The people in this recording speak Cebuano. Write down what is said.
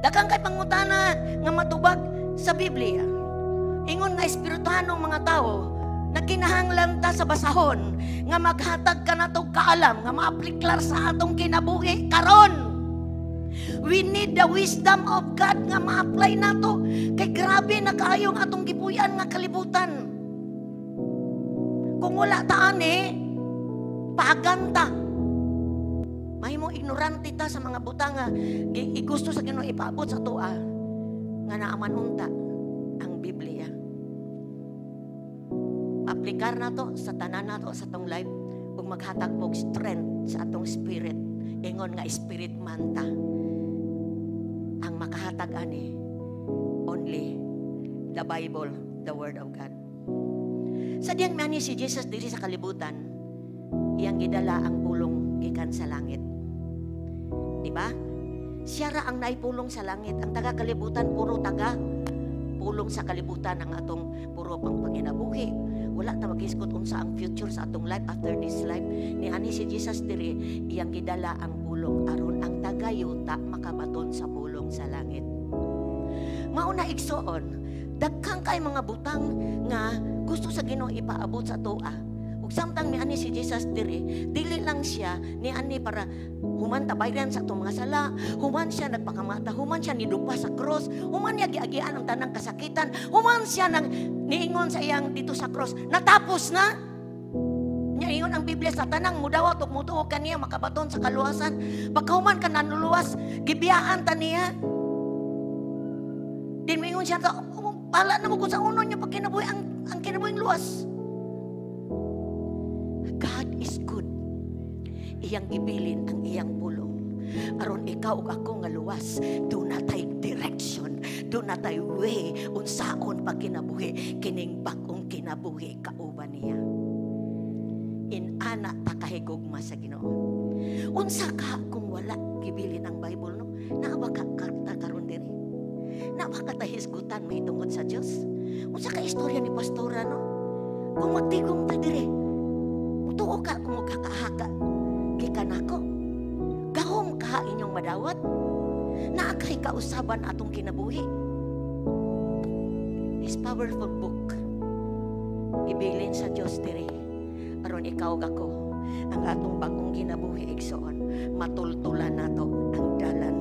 Daghan kay pangutana nga matubag sa Biblia. Ingon nga espirituhanong mga tao, nagkinahanglan ta sa basahon nga maghatag kanato kaalam nga maaplikar sa atong kinabuhi karon. We need the wisdom of God nga ma-apply nato kay grabe na kaayo ang atong gipuy-an nga kalibutan. Kung wala ta ani, pagan ta. Mahimong ignorante ta sa mga butang nga igusto sa Ginoo ipaabot sa atoa nga naaman unta ang Biblia. Aplikar nato sa tanan nato sa atong life ug maghatag og strength sa atong spirit. Ingon nga spirit man ta. Ang makahatag ani, only the Bible, the Word of God. Sa diyang mianhi si Jesus diri sa kalibutan, iyang gidala ang pulong gikan sa langit. Di ba? Siya ra ang naipulong sa langit. Ang taga kalibutan puro taga pulong sa kalibutan ang atong puro pang panginabuhi. Wala ta maghisgot unsa ang future sa atong life after this life. Ni ani si Jesus diri, iyang gidala ang pulong aron ang tagayuta makabaton sa pulong sa langit. Mao na, igsoon, daghan kay mga butang nga gusto sa Ginoo ipaabot sa atoa. Ug samtang miani si Jesus diri, dili lang siya niani para human tabayran sa atong mga sala, human siya nagpakamata, human siya nidupa sa cross, human niya giagian ang tanang kasakitan, human siya nang niingon sa iyang dito sa cross, "Natapos na." Nya ingon ang Biblia sa tanang mudawat ug mutuo kaniya makabaton sa kaluwasan. Pagkahuman ka nanuluwas, gibiyaan ta niya. Din moingon siya, "Bahala na mo kung unsaon ninyo pagkinabuhi ang kinabuhing luwas." God is good. Iyang gibilin ang iyang pulong aron ikaw ug ako nga luwas, duna tay direction, duna tay way unsaon pagkinabuhi kining bag-ong kinabuhi kauban niya. Inana ta kahigugma sa Ginoo. Unsa ka kung wala gibilin ang Bible, no? Naa ba ka ta karon diri? Naa ba ka ta hisgutan mahitungod sa Dios? Unsa ka istorya ni pastora, no? Kung magtigom ta diri, mutuo ka kung magkakahaka gikan nako? Gahom ka inyong madawat? Naa kay kausaban atong kinabuhi? This powerful book gibilin sa Dios diri aron ikaw ug ako, ang atong bagong kinabuhi, igsoon, matultulan nato ang dalan.